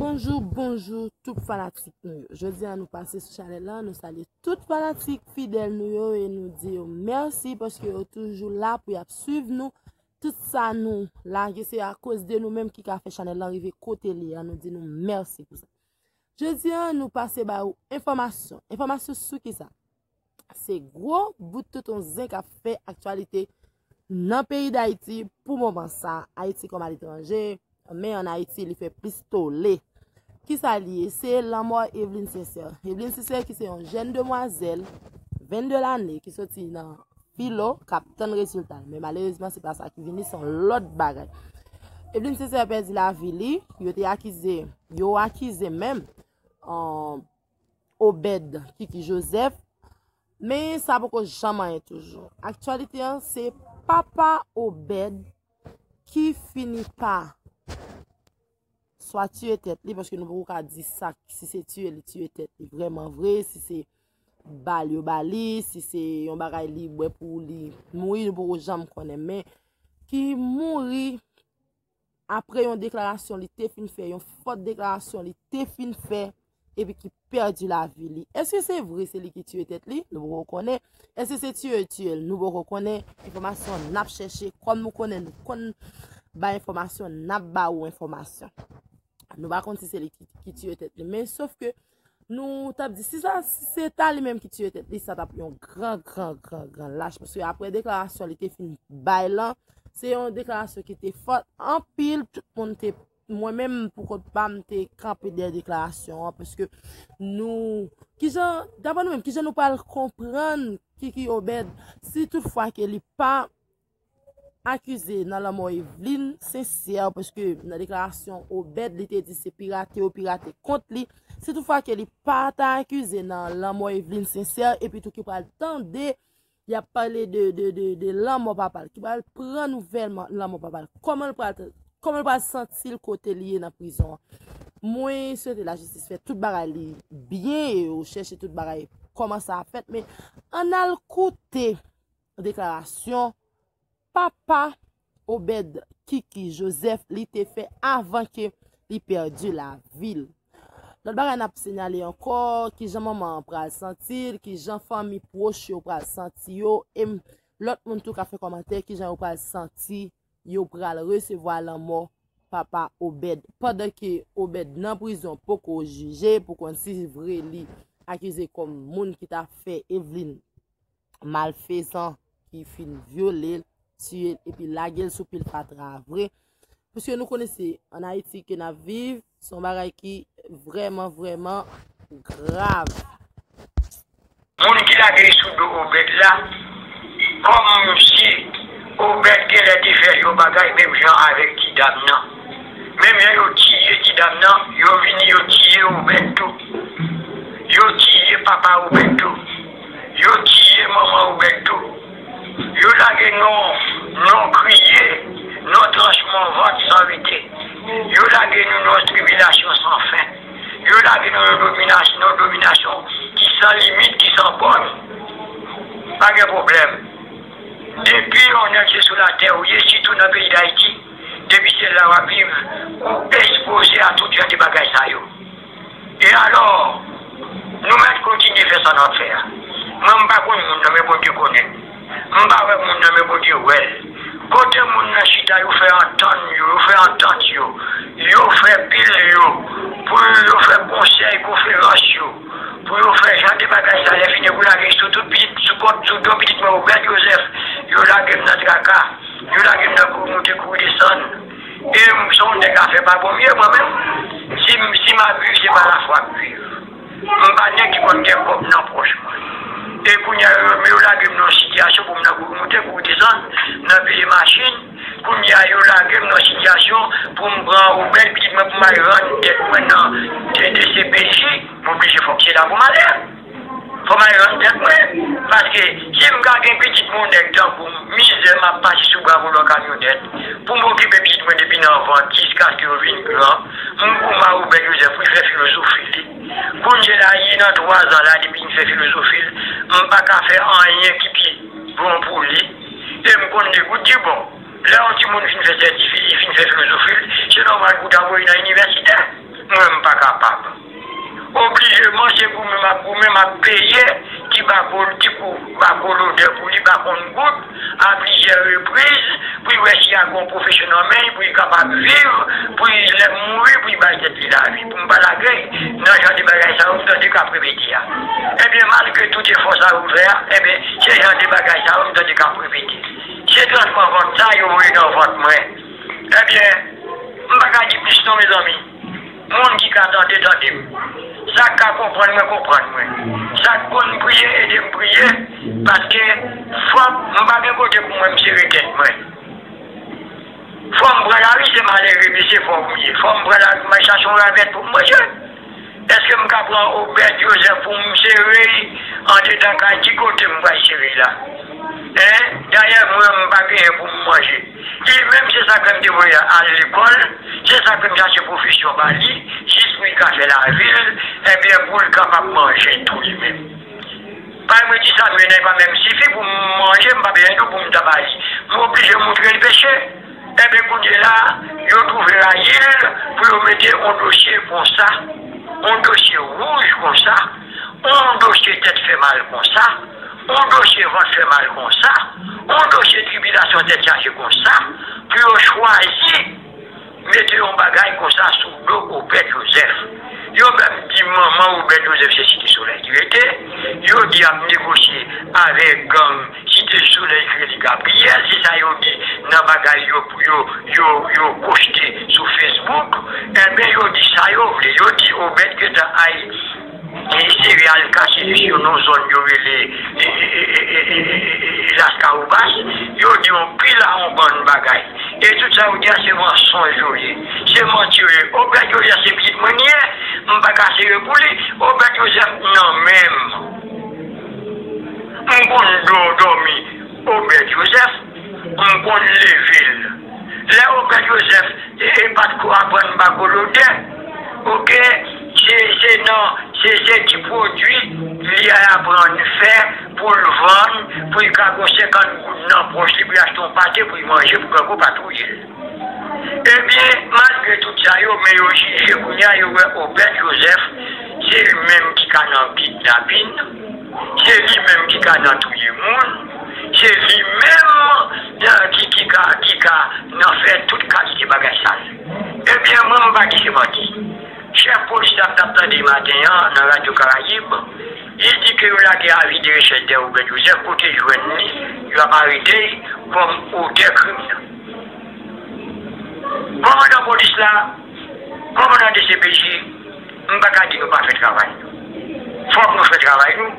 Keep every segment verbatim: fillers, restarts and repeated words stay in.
Bonjou, bonjou tout fanatik nou yo. Jodi a nou pase sou chanèl lan, nou salye tout fanatik fidèl nou yo e nou di yo mèsi paske yo toujou la pou y ap swiv nou. Tout sa nou lage se akoz de nou menm ki ka fè chanèl lan rive kote li a, nou di nou mèsi pou sa. Jodi a nou pase ba ou enfòmasyon. Enfòmasyon sou kisa? Se gwo bout touton zen k ap fè aktyalite nan peyi Dayiti pou moman sa, Ayiti kòm aletranje, men ann Ayiti li fè plis tole. Kisa li ye? Se lanmò Evelyne Sincère. Evelyne Sincère ki se yon jèn demwazèl vennde lane ki soti nan filo k ap tann rezilta l. Men malerezman se pa sa ki vini, se yon lòt bagay. Evelyne Sincère pèdi lavi li, yo te akize, yo akize menm, an, Obed Kiki Joseph. Men sa poko janm anyen toujou. Aktyalite an se papa Obed ki fini pa swa tiye tèt li, paske nou poko ka di sa, si se tiye li tiye tèt li vrèman vre, si se bal yo ba li, si se yon bagay li bwè pou li mouri, nou poko janm konnen. Men ki mouri apre yon deklarasyon li te fin fè, yon fòt deklarasyon li te fin fè, epi ki pèdi lavi li. Èske se vre se li ki tiye tèt li? Nou poko konnen. Èske se tiye tiye l? Nou poko konnen. Enfòmasyon n ap chèche. Kòm nou konnen, nou konn bay enfòmasyon, n ap ba ou enfòmasyon. Nou pa konn si se li ki, ki tiye tèt li. Men sof ke nou t ap di, si sa, si se ta li menm ki tiye tèt li, sa t ap yon gran, gran, gran, gran lach. Paske apre deklarasyon li te fin bay lan, se yon deklarasyon ki te fòt anpil, tout moun te, mwen menm pou kont pa m, te kanpe dèyè deklarasyon an, paske nou, kijan, daprè nou menm, kijan nou pral konprann Kiki Obed, si toutfwa ke li pa akize nan lanmò Evelyne Sincère, paske nan deklarasyon Obed, li te di se pirate yo pirate kont li. Si toutfwa ke li pa ta akize nan lanmò Evelyne Sincère, epi tou ki pral tande, y ap pale de, de, de, de lanmò papa l, ki pral pran nouvèl man-, lanmò papa l, kòman l pral, kòman l pral santi l kote li ye nan prizon an? Mwen swete lajistis fè tout bagay li byen e yo chèche tout bagay kòman sa ap fèt, men ann al koute deklarasyon papa Obed Kiki Joseph li te fè avan ke li pèdi lavi l. Lòt bagay n ap sinyale ankò, kijan manman an pral santi l, kijan fanmi pwòch yo pral santi yo, e m, lòt moun tou ka fè kòmantè, kijan yo pral santi yo pral resevwa lanmò papa Obed. Pandan ke Obed nan prizon poko jije pou konn si vre li akize kòm moun ki ta fè Evelyne malfezan ki fin vyole l, tiye l epi lage l sou pil fatra a vre. Paske nou konnen se ann Ayiti ke n ap viv, se yon bagay ki vrèman, vrèman grav. Moun ki lage l sou do Obed la, kòmsi Obed genlè te fè yon bagay menm jan avèk ti dam nan. Menm jan yo tiye ti dam nan, yo vini yo tiye Obed tou. Yo tiye papa Obed tou. Yo tiye manman Obed tou. Yo lage nou, nou kriye, nou tranchman vant san rete. Yo lage nou nan tribilasyon san fen. Yo lage nou nan dominasyon, nan dominasyon ki san limit, ki san bòn. Pa gen pwoblèm. Depi yon nèg se sou latè ou ye, sitou nan peyi Dayiti, depi se la w ap viv, ou ekspoze a tout jan de bagay sa yo. E alò, nou mèt kontinye fè sa n ap fè a. Mwen, m pa konn moun nan, men Bondye konnen. M pa wè moun nan, men Bondye wè l. Kote moun nan chita, yo fè antann yo, yo fè antant yo, yo fè pil yo, pou yo fè konsèy, konferans yo, pou yo fè jan de bagay sa, lè fini pou lage sou tout pitit, sou kont, sou do pitit mwen, Obed Joseph, yo lage m nan traka, yo lage m nan kouri moute, kouri desann. E m se yon nèg afè pa bon m ye, mwen menm. Si m, si m ap viv, se pa lafwa m ap viv. M pa nèg ki konn gen kòb nan pòch mwen. E kounye a, yo, yo lage m nan yon sitiyasyon pou m nan kouri moute, kouri desann, nan peye machin. Kounye a, yo lage m nan yon sitiyasyon pou m pran Obed pitit mwen pou m al rann tèt mwen nan D D C P J, m oblije fòk se la pou m ale. Fò m al rann tèt mwen. Paske si m ka gen pitit mwen, yon nèg tankou m, mizè m ap pase sou bra volan kamyonèt, pou m okipe pitit mwen depi nan vant jiskaske yo vin gran, m goumen a Obed Joseph pou l fè filozofi li. Kounye la, li nan twa zan la, depi l fè filozofi l, m pa ka fè anyen ki pi bon pou li. E m konn li, ou di bon, lè yon timoun fin fè sètifika, li fin fè filozofi l, se nòmal pou w ta voye l nan inivèsite. Mwen, m pa kapab. Oblijeman, se goumen m ap goumen, m ap peye ti bako, ti kou bako lodè pou li pa konn gout, a plizyè repriz, pou l wè si y a gon pwofesyon nan men l, pou l kapab viv, pou l, lè m mouri, pou l bay tèt li lavi, pou m pa lage l nan jan de bagay sa yo m tande k ap repete a. Ebyen, malgre tout efò sa yo fè a, ebyen, se jan de bagay sa yo m tande k ap repete. Se tretman vant sa yo voye nan vant mwen. Ebyen, m pa ka di plis non, mezanmi. Moun ki ka tande, tande m. Sa k ka konprann mwen, konprann mwen. Sa k konn priye, ede m priye. Paske fòk m pa gen kote pou mwen m sere tèt mwen. Fò m pran lari, se malere, mesye, fò m ye. Fò m pran lari, m al chache yon ravèt pou m manje. Èske m ka pran Obed Joseph pou m sere l andedan kay? Ki kote m pral sere l la? Hein? Dayè, mwen, m pa genyen pou m manje. Li menm, se sa k fè m te voye al lekòl, se sa k fè m chache pwofesyon ba li, jis pou li ka fè lavi l, ebyen, pou l kapab manje tou li menm. Bay mwen ti sa m mennen pa menm sifi pou m manje, m pa bezwen tou pou m ta ba li. M oblije moutre l peche. Enben, kounye la, yo twouve rayi l pou yo mete yon dosye konsa, yon dosye wouj konsa, yon dosye tèt fè mal konsa, yon dosye vant fè mal konsa, yon dosye tribilasyon tèt chaje konsa, pou yo chwazi mete yon bagay konsa sou do Obed Joseph. Yo menm di manman Obed Joseph se Site Solèy li rete. Yo di ap negosye avèk gang Site Solèy ki rele Gabriyèl. Se sa yo di nan bagay yo pou yo, yo, yo poste sou Facebook. Enben, yo di sa yo vle. Yo di Obed gentan al e sere al kache li sou yon zòn yo rele e, e, e, e, e, e, e, e, Laskawobas. Yo di yon pil a yon bann bagay. E tout sa yo di a se mansonj yo ye. Se manti yo ye. Obed Joseph se pitit mwen li ye. M pa ka sere pou li. Obed Joseph nan men m. M konn do-, dòmi Obed Joseph. M konn leve l. Lè Obed Joseph e, e pa t ko aprann bako lodè, oke, se, se nan, se, se ti pwodui li aprann fè pou l vann, pou l ka gon senkant goud nan pòch li, pou l achte yon pate pou l manje, pou grangou pa touye l. Ebyen, malgre tout sa yo, men yo jije kounye a, yo wè Obed Joseph, se li menm ki ka nan kidnapin, se li menm ki ka nan touye moun, se li menm, eh, ki, ki ka, ki ka nan fè tout kalite bagay sal. Ebyen, mwen, m pa di se manti. Chèf polis la m t ap tande maten an nan Radyo Karayib, li di ke yo lage avi de rechèch dèyè Obed Joseph, kote yo jwenn li, yo ap arete l kòm otè krim nan. Kòmandan polis la, kòmandan D C P J, m pa ka di nou pa fè travay nou. Fòk nou fè travay nou,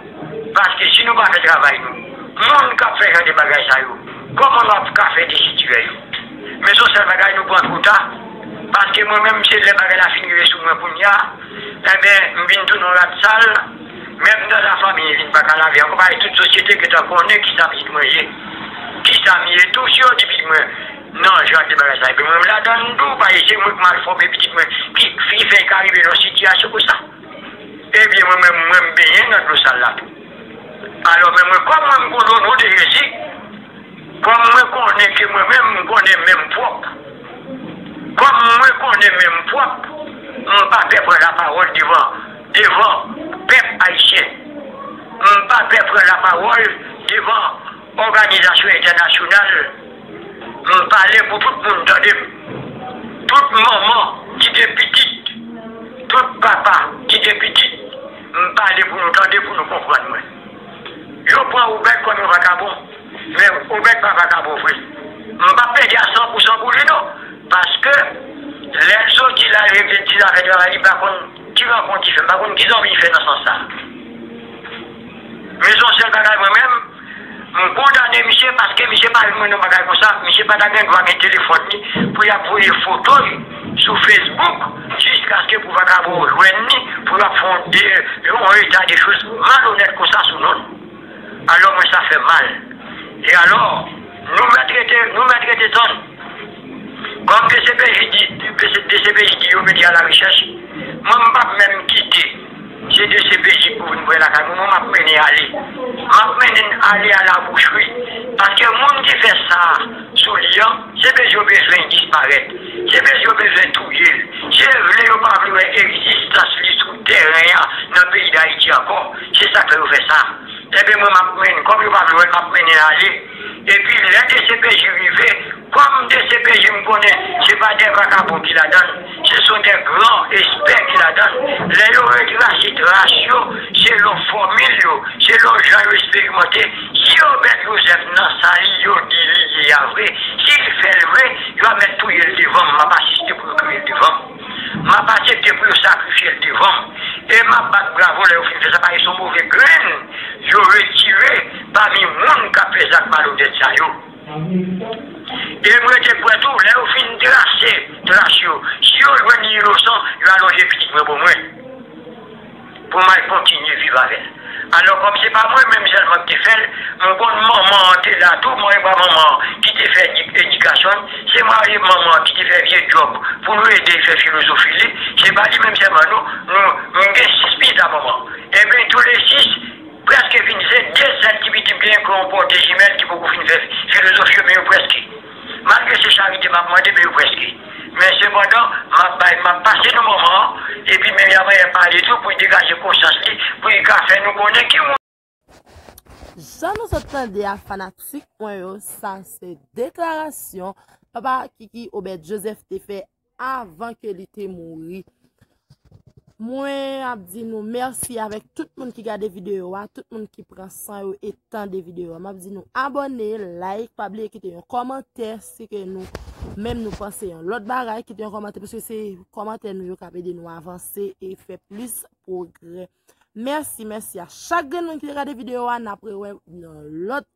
paske si nou pa fè travay nou, moun k ap fè jan de bagay sa yo, kòman nou ap ka fè desitirè yo? Men se yon sèl bagay, nou pran twò ta, paske mwen menm, se lè bagay la fin rive sou mwen kounye a, enben, m vin tounen yon rat sal, menm dan lafanmi, vin pa ka lave ankò, paske tout sosyete gentan konnen kisa pitit mwen ye. Kisa m ye tou, si yo di pitit mwen, nan jan de bagay sa. Epi mwen menm ladan m tou, paske se mwen k mal fòme pitit mwen, ki, ki fè l ka rive nan sitiyasyon konsa. Ebyen, mwen menm, mwen m benyen nan dlo sal la tou. Alò, men mwen, kòm mwen m konnen o non de Jezi, kòm mwen konnen ke mwen menm, m konnen men m pwòp, kòm mwen konnen men m pwòp, m pa pè pran lapawòl devan, devan pèp ayisyen. M pa pè pran lapawòl devan òganizasyon entènasyonal. M pale pou tout moun tande m. Tout manman ki gen pitit, tout papa ki gen pitit, m pale pou nou tande, pou nou konprann mwen. Yo pran Obed kòm yon vakabon, men Obed pa vakabon vre. M p ap plede a san pou san pou li non, paske lè l soti la, l regle ti zafè travay li, m pa konn ki rankont li fè, m pa konn ki zanmi li fè nan sans sa. Men se yon sèl bagay mwen menm, m kondane misye paske misye pa jwenn mwen nan bagay konsa, misye pa ta gen dwa gen telefòn li pou y ap voye foto l sou Facebook jiskaske pou vakabon yo jwenn li, pou y ap fè yon de-, yon eta de choz malonèt konsa sou non l. Alò, mwen, sa fè m mal. E alò, nou mèt rete, nou mèt rete tann. Kòm D C P J di, D C P J di yo mete a la rechèch, mwen, m p ap menm kite se D C P J pou vin pran lakay mwen, mwen, m ap mennen ale. M ap mennen ale a la boucherie. Paske moun ki fè sa sou li an, se bezwen, yo bezwen disparèt. Se bezwen, yo bezwen touye l. Se vle yo pa vle wè egzistans li sou tèren an nan peyi Dayiti ankò. Se sa k fè yo fè sa. Ebyen, mwen, m ap mennen, kòm yo pa vle wè l, m ap mennen l ale. Epi, lè D C P J rive, kòm D C P J m konnen, se pa de vakabon ki ladan l, se son de gran espè ki ladan l. Lè yo retrase tras yo, selon fòmil yo, selon jan yo esperimante, si Obed Joseph nan sa li yo di li ye a vre, si l fè l vre, yo ap mèt touye l devan m, m ap asiste pou yo touye l devan m. M ap aksepte pou yo sakrifye l devan m. E m ap bat bravo lè yo fin fè sa, paske se yon move grenn yo retire pami moun k ap fè zak malonèt sa yo. E m rete kwè tou, lè yo fin trase tras yo, si yo jwenn inosan, yo alonje pitit mwen pou mwen, pou m al kontinye viv avè l. Alò, kòm se pa mwen menm sèlman ki te fè l, m konn manman an te la tou, mwen e pa manman an ki te fè edi-, edikasyon l, se mari manman an ki te fè vye djòb pou nou ede l fè filozofi li, se pa li menm sèlman nou, nou, m gen sis pitit a manman. Ebyen, tou le sis, prèske vin se de sèl ti pitit m genyen ke yon pòte jimèl ki poko fin fè filozofi yo, men yo prèske. Malgre se charite m ap mande, men yo prèske. Men sepandan, m ap bay, m ap pase nou manman an, epi men y ap pale tou pou l degaje konsyans li, pou l ka fè nou konnen ki moun. Jan nou sot tande a, fanatik mwen yo, sa se deklarasyon papa Kiki Obed Joseph te fè avan ke li te mouri. Mwen ap di nou mèsi avèk tout moun ki gade videyo a, tout moun ki pran san yo e tande videyo a. M ap di nou abòne, like, pa bliye kite yon kòmantè si ke nou menm nou panse yon lòt bagay, kite yon kòmantè, paske se kòmantè nou yo k ap ede nou avanse e fè plis pwogrè. Mèsi, mèsi a chak grenn moun ki te gade videyo a, n ap rewè nan lòt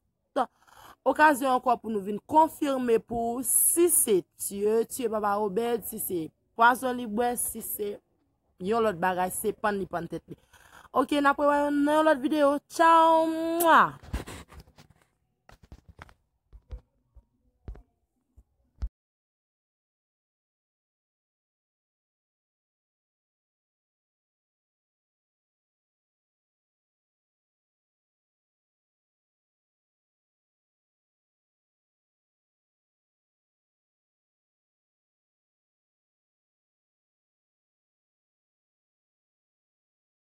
okazyon ankò pou nou vin konfime pou si se tye, tye papa Obed, si se pwazon li bwè, si se yon lòt bagay, se pann li pann tèt li. Oke, n ap rewè nan yon lòt videyo. Tchaw! Mwa!